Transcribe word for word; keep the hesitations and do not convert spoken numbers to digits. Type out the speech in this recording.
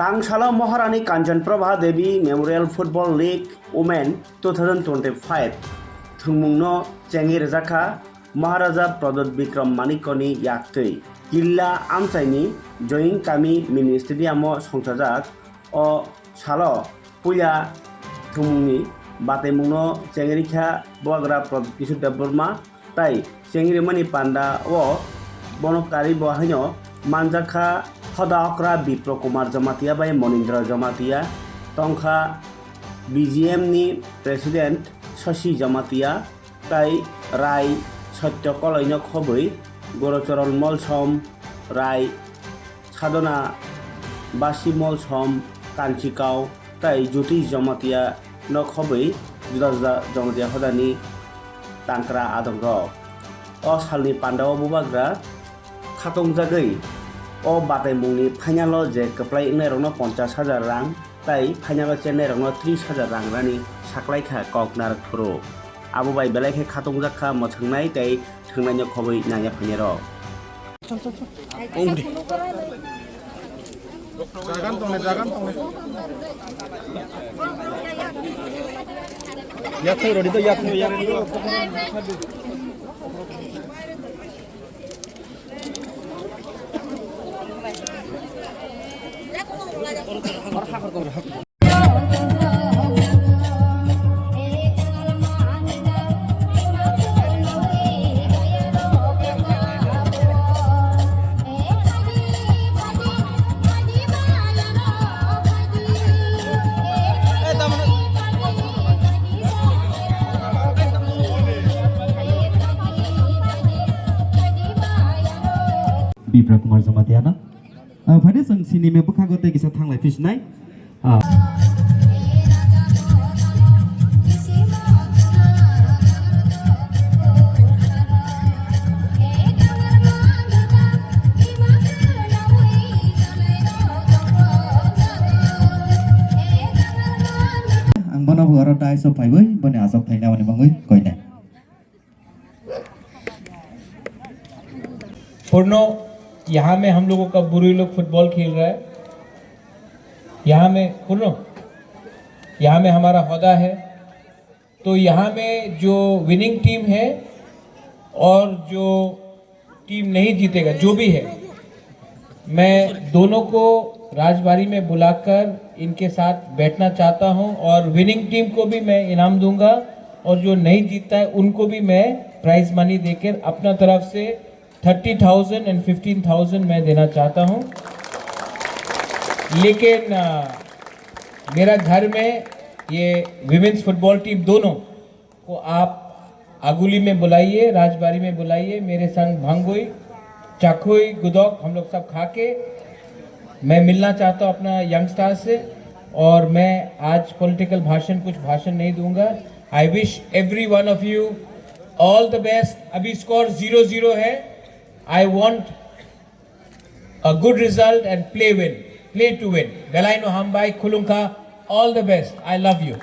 Ang salo Maharani Kanchan Prabha Devi Memorial Football League Women two thousand twenty-five thwngmungno chengwi rwjakha Maharaja Pradyut Bikram Manikyani yaktwi. Killa amchaini Join Kami Mini Stadium-o songchajak. O salo puila thwngmungni bataimungno chengwi rikha Bubagra Pradyut Kishore Debbarma. Tai chengrimani panda o bono karibo haino manjakha hoda okra Bipro Kumar Jamatia bai Monindra Jamatia, tongkha B G M ni President Shashi Jamatia, tai Rai Satya Koloino khobwi Gorochoron Molsom, Rai Sadhana Basi Molsom, Kanchikau, tai Jyotish Jamatia no khobwi juda juda Jamatia hodani tangkra adongrok. O salni pandao bubagra khatongjagwi o bataimungni final o je kwplai wngnairokno ponchash hajar rang tai final o chennairokno trish hajar rang rani saklaikha kok narwk phuru. Abo bai belai khe khatongjak kha mwthwngnai tei thwngnaino khobwi naiya phainairok. Jagan tongnai, jagan tongnai. Yathai rodi to, yathai, yathai. Bipra Kumar Jamatia no. Ah, phai de chwng sini me bwkhago tei kisa thanglai phi sinai. Ah. Ang bono bo oro dais o phaiwi boni aswk thaina mani mangwi koinai. पूर्णो, यहाँ में हम लोगों का बुरुई लोग फुटबॉल खेल रहा है। यहाँ में, पूर्णो, यहाँ में हमारा होदा है। तो यहाँ में जो विनिंग टीम है और जो टीम नहीं जीतेगा, जो भी है, मैं दोनों को राजबारी में बुलाकर इनके साथ बैठना चाहता हूं और विनिंग टीम को भी मैं इनाम दूंगा और जो नहीं जीतता है उनको भी मैं प्राइज मनी देकर अपना तरफ से thirty thousand and fifteen thousand मैं देना चाहता हूं। लेकिन, अ, मेरा घर में ये विमेंस फुटबॉल टीम दोनों को आप आगुली में बुलाइए, राजबारी में बुलाइए, मेरे संग भांगुई, चाखुई, गुदोक हम लोग सब खा के मैं मिलना चाहता हूँ अपना यंगस्टार से। और मैं आज पॉलिटिकल भाषण, कुछ भाषण नहीं दूंगा। I wish every one of you all the best। अभी स्कोर ज़ीरो ज़ीरो है। I want a good result and play win, play to win। Belai no hambai, khulungkha, all the best, I love you।